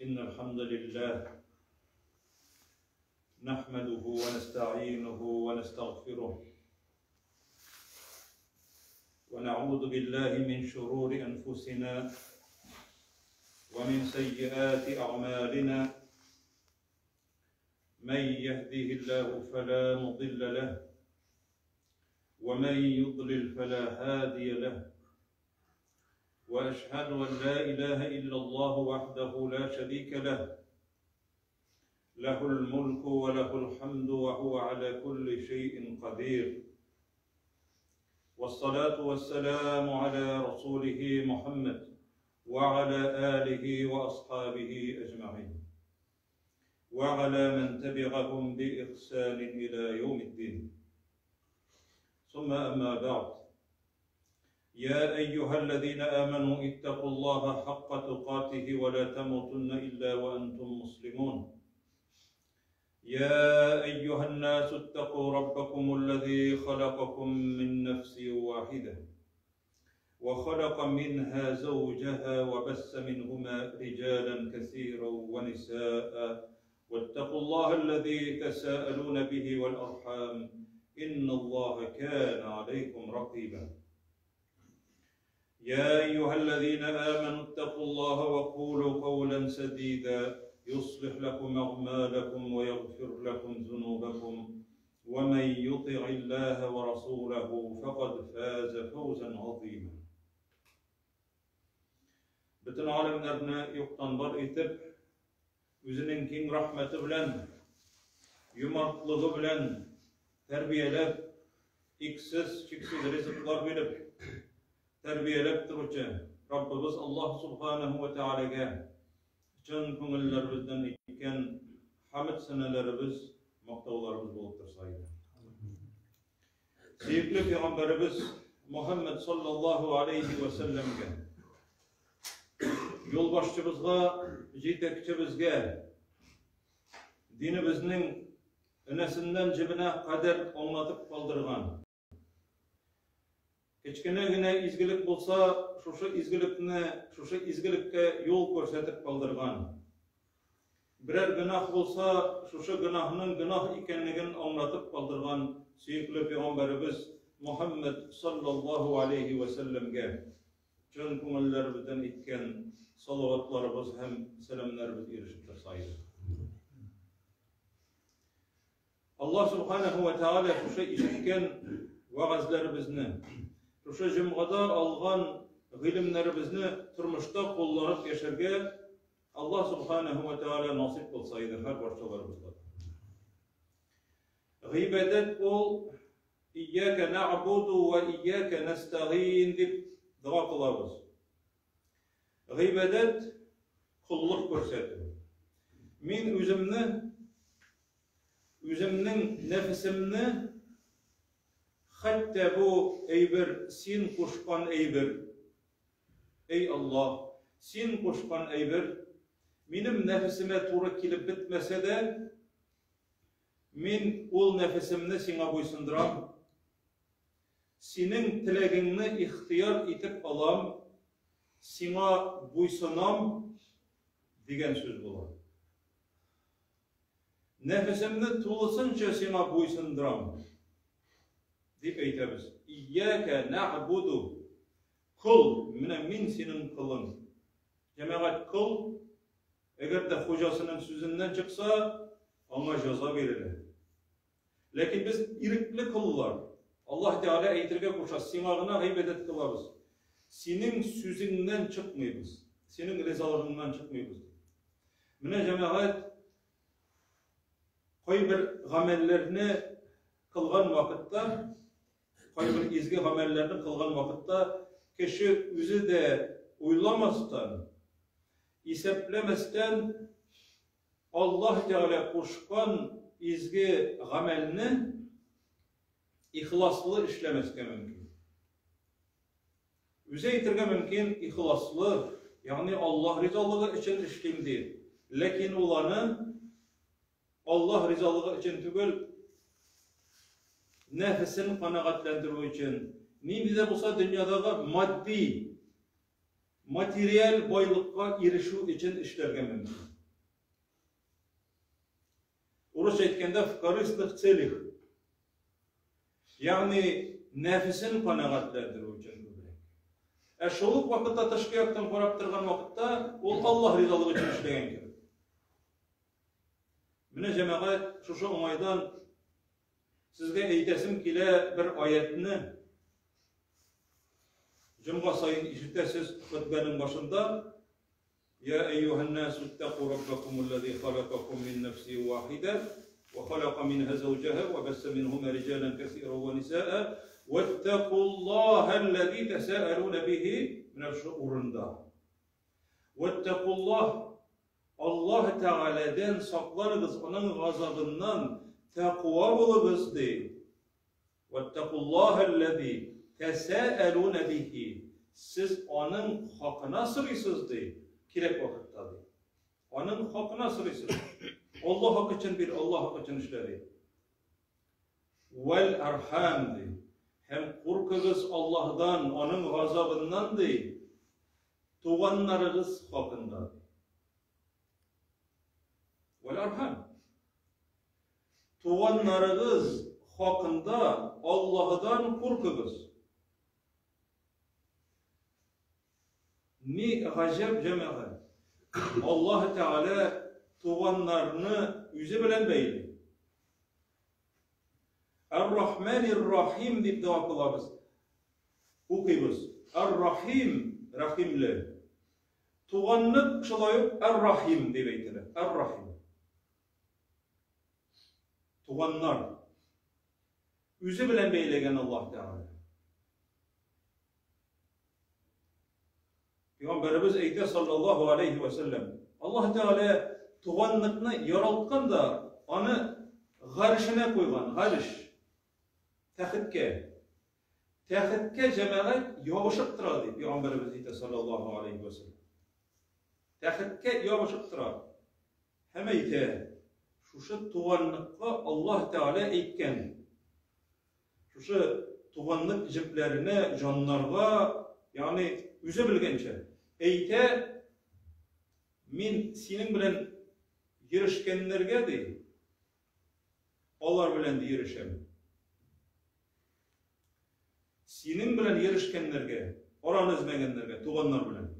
إن الحمد لله نحمده ونستعينه ونستغفره ونعوذ بالله من شرور أنفسنا ومن سيئات أعمالنا من يهده الله فلا مضل له ومن يضلل فلا هادي له واشهد ان لا اله الا الله وحده لا شريك له له الملك وله الحمد وهو على كل شيء قدير والصلاه والسلام على رسوله محمد وعلى اله واصحابه اجمعين وعلى من تبعهم باحسان الى يوم الدين ثم اما بعد يا أيها الذين آمنوا اتقوا الله حق تقاته ولا تموتن إلا وأنتم مسلمون يا أيها الناس اتقوا ربكم الذي خلقكم من نفس واحدة وخلق منها زوجها وبث منهما رجالا كثيرا ونساء واتقوا الله الذي تساءلون به والأرحام إن الله كان عليكم رقيبا يا أيها الذين آمنوا اتقوا الله وقولوا قولا سديدا يصلح لكم أعمالكم ويغفر لكم ذنوبكم ومن يطع الله ورسوله فقد فاز فوزا عظيما Бөтен галәмнәрне юктан бар итеп, үзенең киң рәхмәте белән, юмартлыгы белән тәрбияләп, иксез, чиксез ризыклар биреп, тәрбияләп торучы Раббыбыз Аллаһ Субханаһу ва Тәгаләгә чын күңелләребездән әйткән хәмд сәнәләребез, мактауларыбыз булып торса иде. Сөекле пәйгамбәребез Мухаммад саллаллаһу алейхи ва сәлләмгә, юлбашчыбызга, җитәкчебезгә, динебезнең энәсеннән җебенә кадәр аңлатып калдырган, Кечкенә генә изгелек булса, шушы изгелекне, шушы изгелеккә юл күрсәтеп калдырган. Берәр гөнаһ булса, шушы гөнаһның гөнаһ икәнлеген аңлатып калдырган сөекле пәйгамбәребез Мухаммад саллаллаһу алейхи ва сәлләмгә чын күңелләребездән әйткән салаватларыбыз һәм сәламнәребез ирешеп торса иде. Аллаһ Субханаһу ва Тааля шушы ишеткән вәгазьләребезне, шушы җомгада алган гыйлемнәребезне тормышта кулланып яшәргә Аллаһ Субханаһу ва Тааля насыйп кылса иде һәр барчаларыбызга. Гыйбадәт ул Ияка нәгъбуду ва ияка нәстәгыйн дип дога кылабыз. Гыйбадәт коллык күрсәтү. Мин үземне үземнең нәфесемне хәтта бу әйбер син кушкан әйбер. Эй Аллаһ, син кушкан әйбер минем нәфесемә туры килеп бетмәсә дә, мин ул нәфесемне сиңа буйсындырам. Синең теләгеңне ихтыяр итеп алам, сиңа буйсынам дигән сүз була. Нәфесемне тулысынча сиңа буйсындырам дип әйтәбез. Ияка нәгъбуду. Кол, менә мин синең колың. Җәмәгать кол, әгәр дә хуҗасының сүзеннән чыкса, аңа җәза бирелә. Ләкин без ирекле коллар. Аллаһ Тәгалә әйтергә куша, сиңа гына гыйбадәт кылабыз. Синең сүзеңнән чыкмыйбыз. Синең ризалыгыңнан чыкмыйбыз. Менә җәмәгать кайбер гамәлләрне кылган вакытта, кайбер изге гамәлләрне кылган вакытта кеше үзе дә уйламастан, исәпләмәстән Аллаһ Тәгалә кушкан изге гамәлне ихласлы эшләмәскә мөмкин. Үзе әйтергә мөмкин, ихласлы, ягъни Аллаһ ризалыгы өчен эшлим дип. Ләкин ул аны Аллаһ ризалыгы өчен түгел, нәфесен канәгатьләндерү өчен, нинди дә булса дөньядагы матди материаль байлыкка ирешү өчен эшләргә мөмкин. Урысча әйткәндә, в корыстных целях. Ягъни нәфесен канәгатьләндерү өчен күбрәк. Ә шул ук вакытта тышкы яктан карап торган вакытта ул Аллаһ ризалыгы өчен эшләгән кебек. Менә җәмәгать шушы уңайдан сезгә әйтәсем килә бер аятны. Җомга саен ишетәсез хөтбәнең башында. Я әйюһән нас иттәку раббакум аллази халакакум мин нафсин вахида ва халака минһа зәүҗәһа ва басса минһума риҗалан кәсиран ва нисаа ваттакуллаһа аллази тәсаалуна бихи. Менә шушы урында. Ваттакуллаһ, Аллаһ Тәгаләдән сакланыгыз, аның газабыннан тәкъва булыгыз, ди. Ваттакуллаһ аллази тәсаалуна бихи. Сез аның хакына сорыйсыз, ди, кирәк вакытта, ди. Аның хакына сорыйсыз. Аллаһ хакы өчен бир, Аллаһ хакы өчен эшлә, ди. Вәл архам, ди. Һәм куркыгыз Аллаһдан, аның газабыннан, ди, туганнарыгыз хакында, ди. Вәл архам. Туганнарыгыз хакында Аллаһыдан куркыгыз. Ни гаҗәп, җәмәгать. Аллаһ Тәгалә туганнарны үзе белән бәйли. Ар-Рахманир-Рахим дип дога кылабыз. Укыйбыз. Ар-Рахим, рәхимле. Туганны шулай ук Ар-Рахим дип әйтелә. Ар-Рахим. Туганнар. Үзе белән бәйләгән Аллаһ Тәгалә. Пәйгамбәребез әйтә саллаллаһу алейхи ва сәлләм, Аллаһ Тәгалә туганлыкны яралткан да, аны гарешенә куйган, гареш, тәхеткә. Тәхеткә җәмәгать ябышып тора, ди Пәйгамбәребез әйтә саллаллаһу алейхи ва сәлләм. Тәхеткә ябышып тора. Һәм әйтә, шушы туганлыкка Аллаһ Тәгалә әйткән, Шушы туганлык җепләренә, җаннарга, ягъни үзе белгәнчә, әйтә, мин синең белән йөрешкәннәргә, ди, алар белән ди йөрешәм. Синең белән йөрешкәннәргә, араны өзмәгәннәргә, туганнар белән.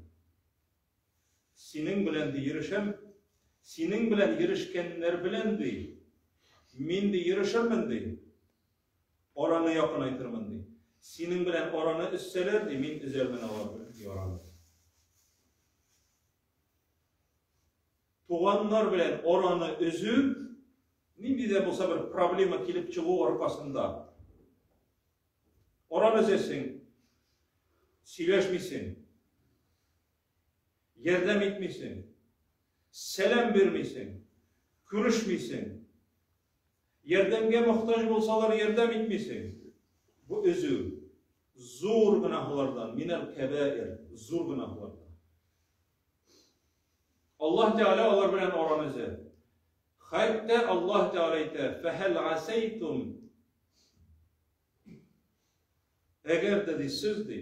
Синең белән ди йөрешәм, синең белән йөрешкәннәр белән ди, мин ди йөрешермен ди, араны якынайтырмын ди. Синең белән араны өзсәләр ди, мин өзәрмен алар белән ди араны. Туганнар белән араны өзү нинди дә булса бер проблема килеп чыгу аркасында. Араны өзәсең, сөйләшмисең, ярдәм итмисең, сәлам бирмисең, күрешмисең. Ярдәмгә мохтаҗ булсалар, ярдәм итмисең. Бу өзү зур гөнаһлардан, минәл кәбаир, зур гөнаһлардан. Аллаһ Тәгалә алар белән араны өзә. Хәтта Аллаһ Тәгалә әйтә: "Фәһәл асайтум" Әгәр дә ди сез ди,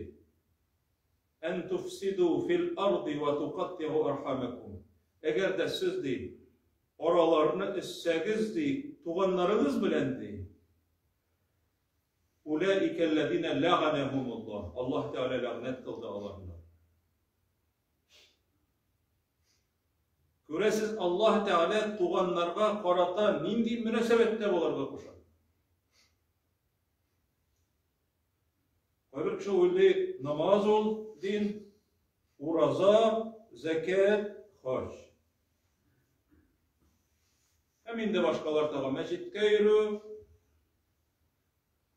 ән туфсиду фил арди ва тукаттиу архамакум. Әгәр дә сез ди, араларны өзсәгез ди, туганнарыгыз белән ди, Улаика аллазина ләганәһумуллаһ. Аллаһ Тәгалә ләгънәт кылды аларны. Күрәсез, Аллаһ Тәгалә туганнарга карата нинди мөнәсәбәттә булырга куша. Кайбер кеше уйлый, намаз ул дин, ураза, зәкят, хаҗ. Һәм инде башкалар тагы мәчеткә йөрү,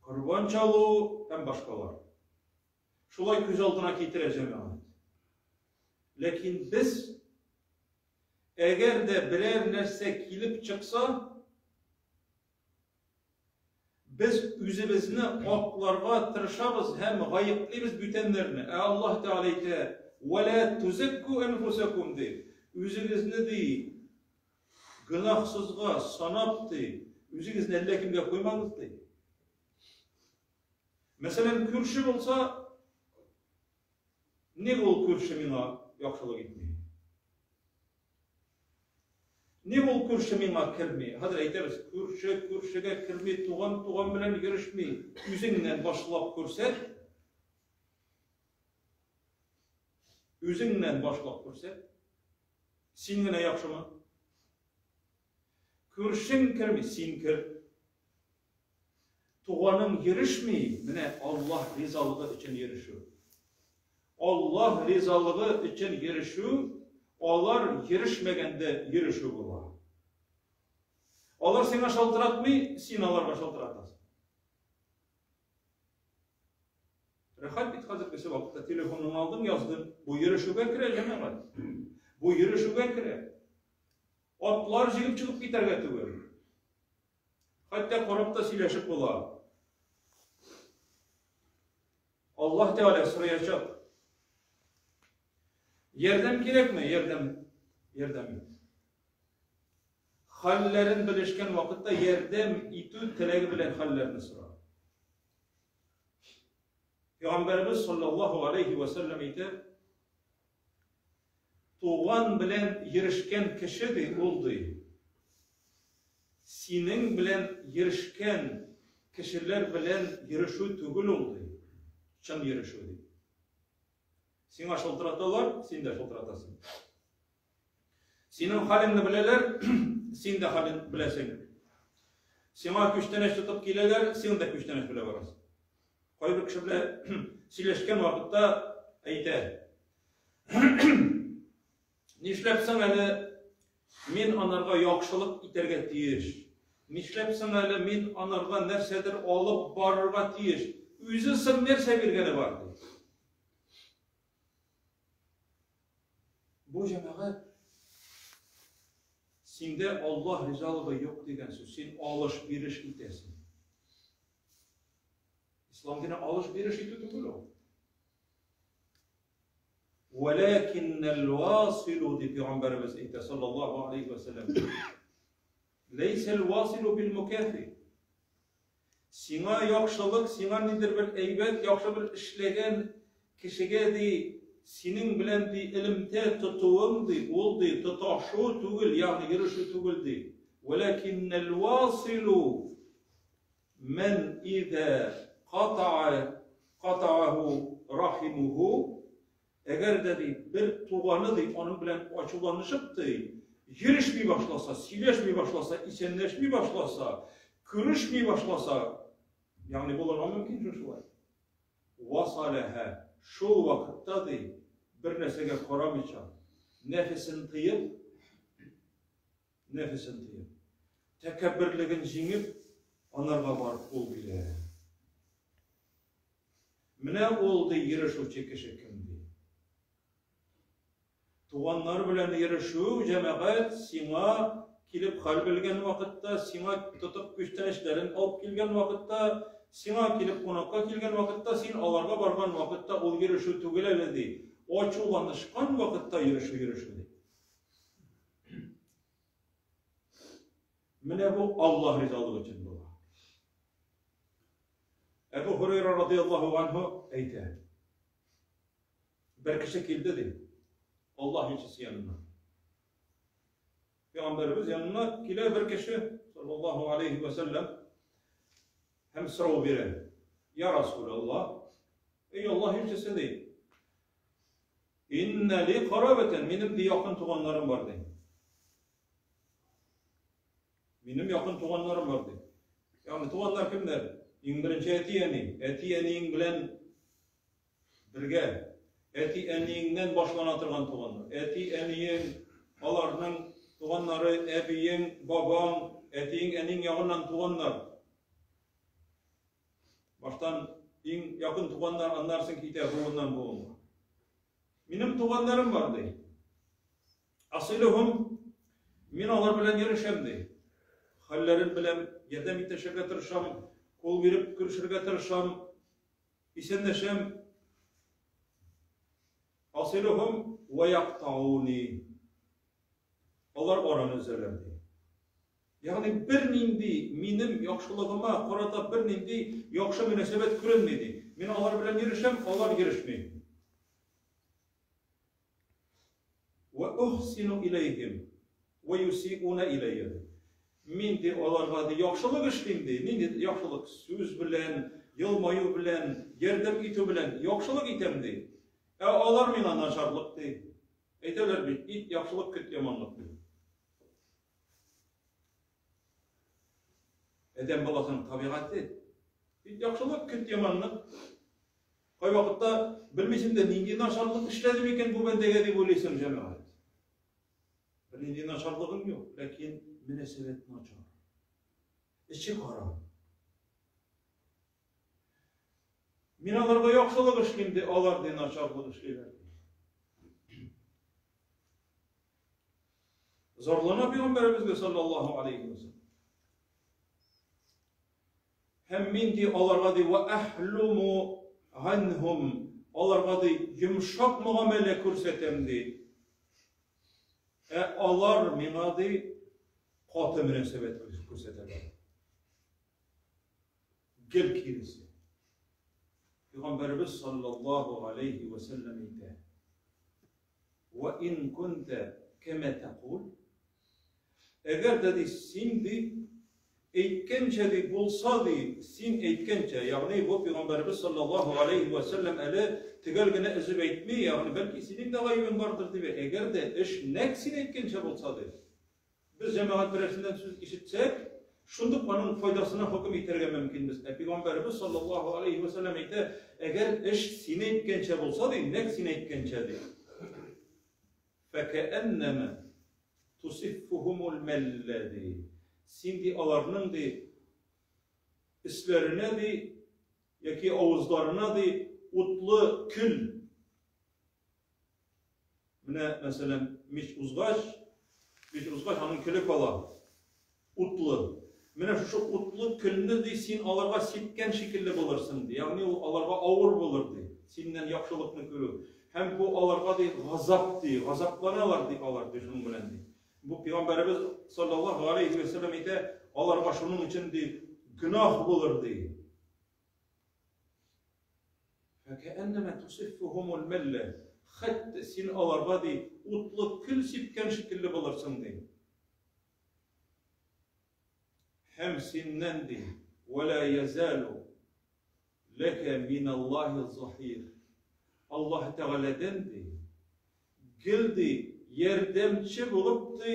корбан чалу һәм башкалар. Шулай күз алдына китерә җәмәгать. Ләкин без әгәр дә берәр нәрсә килеп чыкса, без үзебезне акларга тырышабыз һәм гаеплибез бүтәннәрне. Ә Аллаһ Тәгалә әйтә: "Ва ла тузакку анфусакум" ди. Үзегезне ди гөнаһсызга санап ди, үзегезне әллә кемгә куймагыз ди. Мәсәлән, күрше булса, Ник ул күрше миңа яхшылык итми? Ник ул күрше миңа керми? Хәзер әйтәбез, күрше күршегә керми, туган туган белән йөрешми. Үзеңнән башлап күрсәт. Үзеңнән башлап күрсәт. Син генә яхшымы? Күршең керми, син кер. Туганың йөрешми, менә Аллаһ ризалыгы өчен йөрешү. Аллаһ ризалыгы өчен йөрешү, алар йөрешмәгәндә йөрешү була. Алар сиңа шалтыратмый, син аларга шалтыратасың. Рәхәт бит хәзергесе вакытта телефоныңны алдың, яздың. Бу йөрешүгә керә, җәмәгать. Бу йөрешүгә керә. Атлар җигеп чыгып китәргә түгел. Хәтта карап та сөйләшеп була. Аллаһ Тәгалә сораячак. Ярдәм кирәкме? Ярдәм, ярдәм ит. Хәлләрен белешкән вакытта ярдәм итү теләге белән хәлләрне сора. Пәйгамбәребез саллаллаһу алейхи ва сәлләм әйтә, Туган белән йөрешкән кеше, ди, ул, ди, синең белән йөрешкән кешеләр белән йөрешү түгел ул, ди, чын йөрешү, ди. Сиңа шылтыраталар, син дә шылтыратасың. Синең хәлеңне беләләр, син дә хәлен беләсең. Сиңа күчтәнәч тотып киләләр, син дә күчтәнәч белән барасың. Кайбер кеше белән сөйләшкән вакытта әйтә. Нишләп соң әле мин анарга яхшылык итәргә тиеш? Нишләп соң әле мин анарга нәрсәдер алып барырга тиеш? Үзе соң нәрсә биргәне бар? Ди. Бу җәмәгать синдә Аллаһ ризалыгы юк дигән сүз. Син алыш-биреш итәсең. Ислам дине алыш-биреш итү түгел ул. Вәләкиннәл василу дип пәйгамбәребез әйтә саллаллаһу алейхи ва сәлләм. Ләйсәл василу бил мукафи. Сиңа яхшылык, сиңа нидер бер әйбәт, яхшы бер эшләгән кешегә, ди, синең белән, ди, элемтә тотуың, ди, ул, ди, тоташу түгел, ягъни йөрешү түгел, ди. Вәләкиннәл василу мән иза катаа катааһу рахимуху. Әгәр дә, ди, бер туганы, ди, аның белән ачуланышып, ди, йөрешми башласа, сөйләшми башласа, исәнләшми башласа, күрешми башласа, ягъни булырга мөмкин шушылай. Васаләһә, шул вакытта, ди, бер нәрсәгә карамыйча, нәфесен тыеп, нәфесен тыеп, тәкәбберлеген җиңеп, анарга барып кул бирә. Менә ул, ди, йөрешүче кеше кем, ди. Туганнар белән йөрешү, җәмәгать, сиңа килеп хәл белгән вакытта, сиңа тотып күчтәнәчләрен алып килгән вакытта, сиңа килеп кунакка килгән вакытта, син аларга барган вакытта ул йөрешү түгел әле, ди. Ачуланышкан вакытта йөрешү йөрешү, ди. Менә бу Аллаһ ризалыгы өчен була. Әбу Һурайра радияллаһу анһу әйтә. Бер кеше килде ди. Аллаһ илчесе янына. Пәйгамбәребез янына килә бер кеше, саллаллаһу алейхи ва сәлләм, һәм сорау бирә. Я Расулаллаһ, эй Аллаһ илчесе ди. Инна ли карабатан, минем ди якын туганнарым бар ди. Минем якын туганнарым бар ди. Ягъни туганнар кемнәр? Иң беренче әти-әни. Әти-әниең белән бергә. Әти-әниеңнән башлана торган туганнар. Әти-әниең, аларның туганнары, әбиең, бабаң, әтиең, әниең ягыннан туганнар. Баштан иң якын туганнар, аннан соң китә буыннан буынга. Минем туганнарым бар, ди. Асилухум, мин алар белән йөрешәм, ди. Хәлләрен беләм, ярдәм итешергә тырышам, кул биреп күрешергә тырышам, исәнләшәм. Асилухум ва яктауни. Алар араны өзәләр, ди. Ягъни бернинди минем яхшылыгыма карата бернинди яхшы мөнәсәбәт күренми, ди. Мин алар белән йөрешәм, алар йөрешми. Вә ухсину иләйһим вә юсиуна иләйя. Мин ди аларга ди яхшылык эшлим ди. Нинди яхшылык? Сүз белән, елмаю белән, ярдәм итү белән яхшылык итәм ди. Ә алар миңа начарлык ди. Әйтәләр бит, ит яхшылык, көт яманлык ди. Адәм баласының табигате. Ит яхшылык, көт яманлык. Кайвакытта белмисең дә, нинди начарлык эшләдем икән бу бәндәгә дип уйлыйсың, җәмәгать. Бернинди начарлыгың юк, ләкин мөнәсәбәт начар. Эче кара. Мин аларга яхшылык эшлим, ди, алар ди начарлык эшлиләр. Зарлана пәйгамбәребезгә саллаллаһу алейхи ва саллям. Һәм мин ди аларга ди ва әхлуму анхум аларга ди йомшак мөгамәлә күрсәтәм ди. Ә алар миңа ди каты мөнәсәбәт күрсәтәләр. Гел киресе. Пәйгамбәребез саллаллаһу алейхи ва сәлләм әйтә. Ва ин кунта кама тәкул. Әгәр дә ди син ди әйткәнчә ди булса ди, син әйткәнчә, ягъни бу пәйгамбәребез саллаллаһу алейхи ва сәлләм әле төгәл генә өзеп әйтми, ягъни бәлки синең дә гаебең бардыр дип, әгәр дә эш нәкъ син әйткәнчә булса ди. Без җәмәгать берәрсеннән сүз ишетсәк, шундук аның файдасына хөкем итәргә мөмкинбез. Ә пәйгамбәребез саллаллаһу алейхи ва сәлләм әйтә, әгәр эш син әйткәнчә булса ди, нәкъ син әйткәнчә ди. Фәкәәннәмә тусиффухумул мәллә ди. Син ди аларның ди өсләренә ди яки авызларына ди утлы көл. Менә, мәсәлән, мич узгач, мич узгач, аның көле кала. Утлы. Менә шушы утлы көлне ди син аларга сипкән шикелле булырсың ди. Ягъни ул аларга авыр булыр ди. Синнән яхшылыкны күрү. Һәм бу аларга ди газап ди, газапланалар ди алар ди шуның белән ди. Бу пәйгамбәребез саллаллаһу алейхи ва сәлләм әйтә, аларга шуның өчен ди гөнаһ булыр ди. Фәкәәннәмә тусиффухумул мәллә. Хәтта син аларга ди, утлы көл сипкән шикелле булырсың ди. Һәм синнән ди, вәлә язалу ләкә миналлаһи заһир. Аллаһ Тәгаләдән ди, Гел ди, ярдәмче булып ди,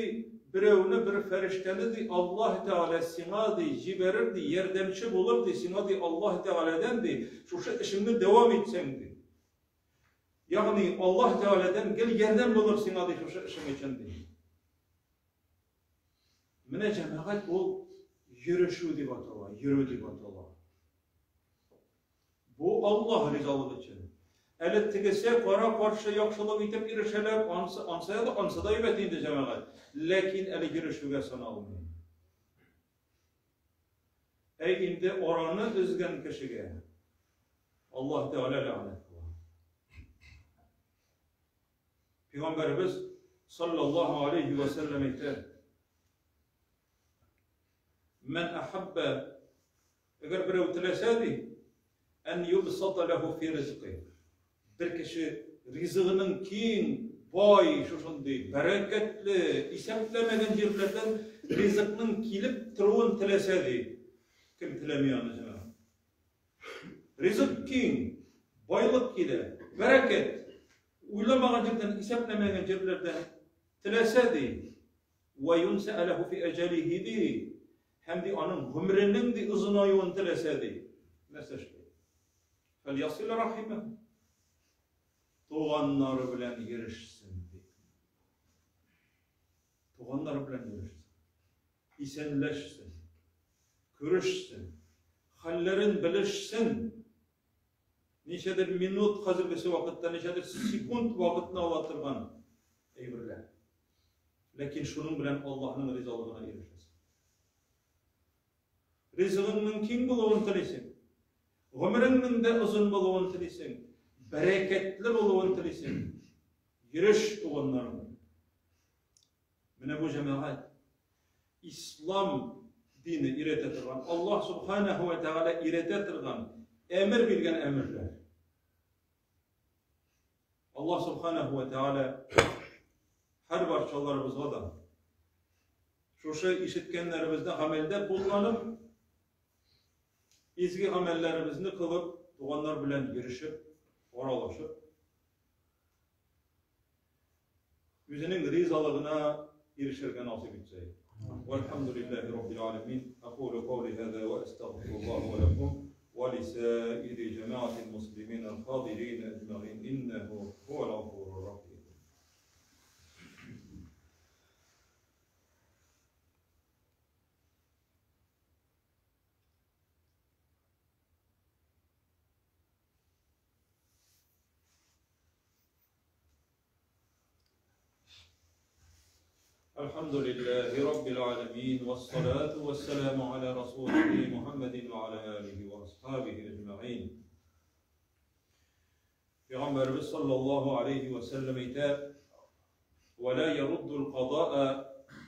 берәүне, бер фәрештәне ди, Аллаһ Тәгалә сиңа ди, җибәрер ди, ярдәмче булыр ди, сиңа ди, Аллаһ Тәгаләдән ди, шушы эшеңне дәвам итсәң ди. Ягъни Аллаһ Тәгаләдән гел ярдәм булыр сиңа ди шушы эшең өчен ди. Менә җәмәгать ул йөрешү дип атала, йөрү дип атала. Бу Аллаһ ризалыгы өчен. Әле тегесе кара-каршы яхшылык итеп ирешәләр, ансы, ансы да, ансы да әйбәт инде, җәмәгать. Ләкин әле йөрешүгә саналмый. Ә инде араны өзгән кешегә Аллаһ Тәгалә ләгънәт кыла. Пәйгамбәребез саллаллаһу алейхи ва сәлләм әйтә: Мән ахабба Әгәр берәү теләсә, ди, ән юбсата ләһу фи ризкый. Бер кеше ризыгының киң, бай, шушындый, бәрәкәтле, исәпләмәгән җирләрдән ризыкның килеп торуын теләсә, ди. Кем теләми аны, җәмәгать? Ризык киң, байлык килә, бәрәкәт. Уйламаган җирдән, исәпләмәгән җирләрдән теләсә, ди. Вә юнсә ләһу фи әҗәлиһи, ди. Һәм ди аның гомеренең ди озынаюын теләсә ди. Нәрсә эшли? Фәльясил рахимә. Туганнары белән йөрешсен ди. Туганнары белән йөрешсен. Исәнләшсен. Күрешсен. Хәлләрен белешсен. Ничәдер минут хәзергесе вакытта, ничәдер секунд вакытны ала торган әйберләр. Ләкин шуның белән Аллаһның ризалыгына ирешәсең. Ризыгыңның киң булуын телисең. Гомереңнең дә озын булуын телисең. Бәрәкәтле булуын телисең. Йөреш туганнарым. Менә бу җәмәгать ислам дине өйрәтә торган, Аллаһ субханаһу ва тәгалә өйрәтә торган, әмер биргән әмерләр. Аллаһ субханаһу ва тәгалә Һәрбарчаларыбызга да шушы ишеткәннәребезне гамәлдә кулланып, изге гамәлләребезне кылып, туганнар белән йөрешеп, аралашып, үзенең ризалыгына ирешергә насыйп итсә. Вальхамдулиллахи раббил аламин. Акулу каули хаза ва астагфируллаһ ва лакум ва лисаири җәмәгатил муслимин аль-хадирин әҗмәгыйн иннәһу һуал гафурур рахим. الحمد لله رب العالمين والصلاة والسلام على رسوله محمد وعلى آله وأصحابه أجمعين. Пәйгамбәребез саллаллаһу алейһи вә сәлләм әйтә, «Вә ла яруддул кадаа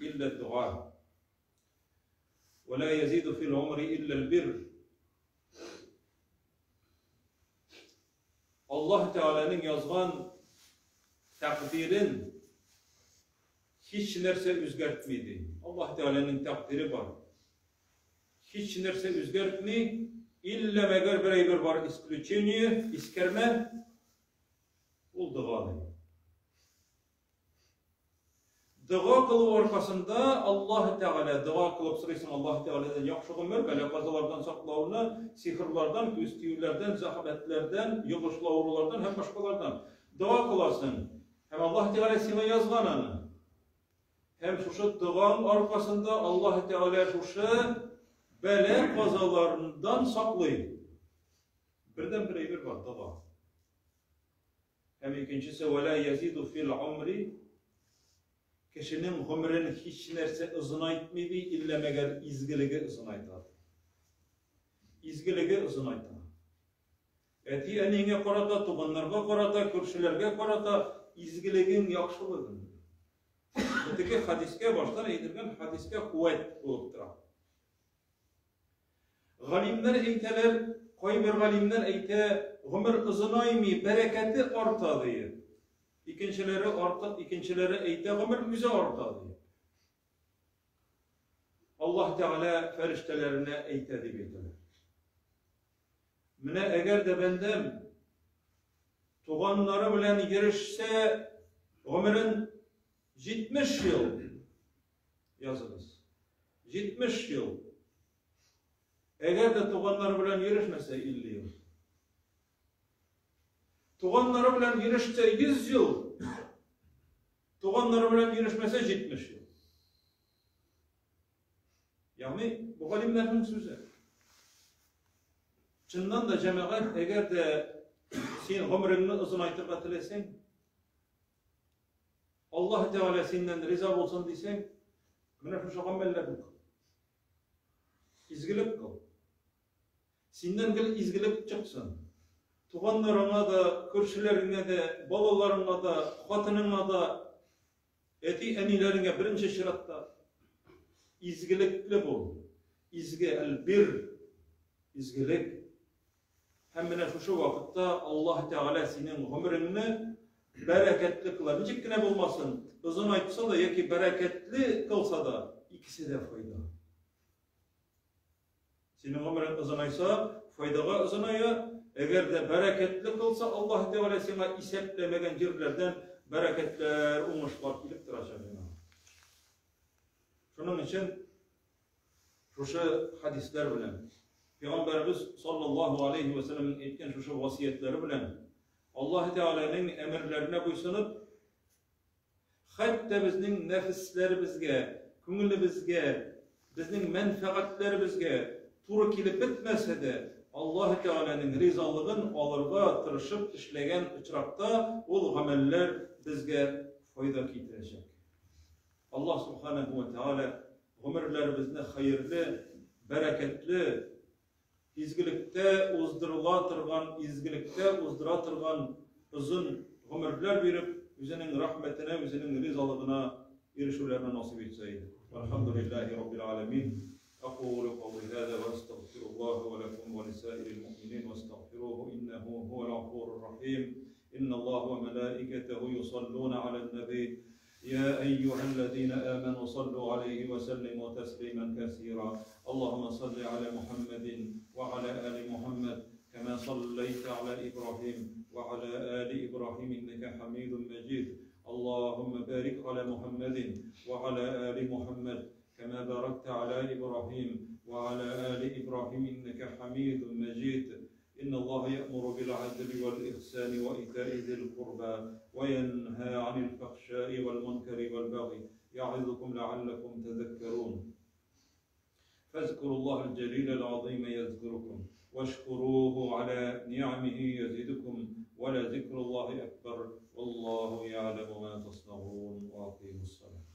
илля дуа, вә ла язиду фил умри илля бир». Аллаһ Тәгаләнең язган тәкъдирен һич нәрсә үзгәртми ди. Аллаһ Тәгаләнең тәкъдире бар. Һич нәрсә үзгәртми, иллә мәгәр бер әйбер бар, исключение, искәрмә, ул дога ди. Дога кылу аркасында Аллаһ Тәгалә дога кылып сорыйсың Аллаһ Тәгаләдән яхшы гомер, бәла-казалардан саклауны, сихырлардан, күз тиюләрдән, зәхмәтләрдән, йогышлы авырулардан һәм башкалардан. Дога кыласың. Һәм Аллаһ Тәгалә сиңа язган аны. Һәм шушы догаң аркасында Аллаһ Тәгалә шушы бәла-казалардан саклый. Бердән-бер әйбер бар, дога. Һәм икенчесе, вәлә язиду фил умри, кешенең гомерен һич нәрсә озынайтмый ди, иллә мәгәр изгелеге озынайта. Изгелеге озынайта. Әти-әниеңә карата, туганнарга карата, күршеләргә карата изгелегең, яхшылыгың. Бу теге хадискә, баштан әйтелгән хадискә куәт булып тора. Галимнәр әйтәләр, кайбер галимнәр әйтә, гомер озынаймый, бәрәкәте арта диеп. Икенчеләре артык, икенчеләре әйтә, гомер үзе арта диеп. Аллаһ Тәгалә фәрештәләренә әйтә дип әйтәләр. Менә әгәр дә бәндәм туганнары белән йөрешсә, гомерен 70 ел языгыз. 70 ел. Әгәр дә туганнары белән йөрешмәсә, 50 ел. Туганнары белән йөрешсә, 100 ел. Туганнары белән йөрешмәсә, 70 ел. Ягъни, бу галимнәрнең сүзе. Чыннан да, җәмәгать, әгәр дә син гомереңне озынайтырга теләсәң, Аллаһ Тәгалә синнән риза булсын дисәң, менә шушы гамәлләрне кыл. Изгелек кыл. Синнән гел изгелек чыксын. Туганнарыңа да, күршеләреңә дә, балаларыңа да, хатыныңа да, әти-әниләреңә беренче чиратта изгелекле бул. Изге әл-бир, изгелек. Һәм менә шушы вакытта Аллаһ Тәгалә синең гомереңне бәрәкәтле кыла. Ничек кенә булмасын, озынайтса да яки бәрәкәтле кылса да, икесе дә файда. Синең гомерең озынайса, файдага озыная, әгәр дә бәрәкәтле кылса, Аллаһ Тәгалә сиңа исәпләмәгән җирләрдән бәрәкәтләр, уңышлар килеп торачак. Шуның өчен Шушы хәдисләр белән, Пәйгамбәребез саллаллаһу алейһи вә сәлләмнең әйткән шушы васыятьләре белән Аллаһ Тәгаләнең әмерләренә буйсынып, хәтта безнең нәфесләребезгә, күңелебезгә, безнең мәнфәгатьләребезгә туры килеп бетмәсә дә, Аллаһ Тәгаләнең ризалыгын алырга тырышып эшләгән очракта ул гамәлләр безгә файда китерәчәк. Аллаһ Субханәһү вә Тәгалә гомерләребезне хәерле, бәрәкәтле, изгелектә уздырыла торган, изгелектә уздыра торган озын гомерләр биреп, үзенең рәхмәтенә, үзенең ризалыгына ирешүләрне насыйп итсә иде. Вальхамдулиллаһи раббил галәмин. Акулу каули һаза ва астагфируллаһа ва лакум ва лисаирил муъминин вастагфируһу иннаһу һуал гафурur рахим. Инналлаһа ва малаикатаһу юсаллуна алан наби. يا أيها الذين آمنوا صلوا عليه وسلموا تسليما كثيرا. اللهم صل على محمد وعلى آل محمد كما صليت على إبراهيم وعلى آل إبراهيم إنك حميد مجيد. اللهم بارك على محمد وعلى آل محمد كما باركت على إبراهيم وعلى آل إبراهيم إنك حميد مجيد. إن الله يأمر بالعدل والإحسان وإيتاء ذي القربى وينهى عن الفحشاء والمنكر والبغي يعظكم لعلكم تذكرون. فاذكروا الله الجليل العظيم يذكركم، واشكروه على نعمه يزدكم، ولذكر الله أكبر، والله يعلم ما تصنعون. وأقيموا الصلاة.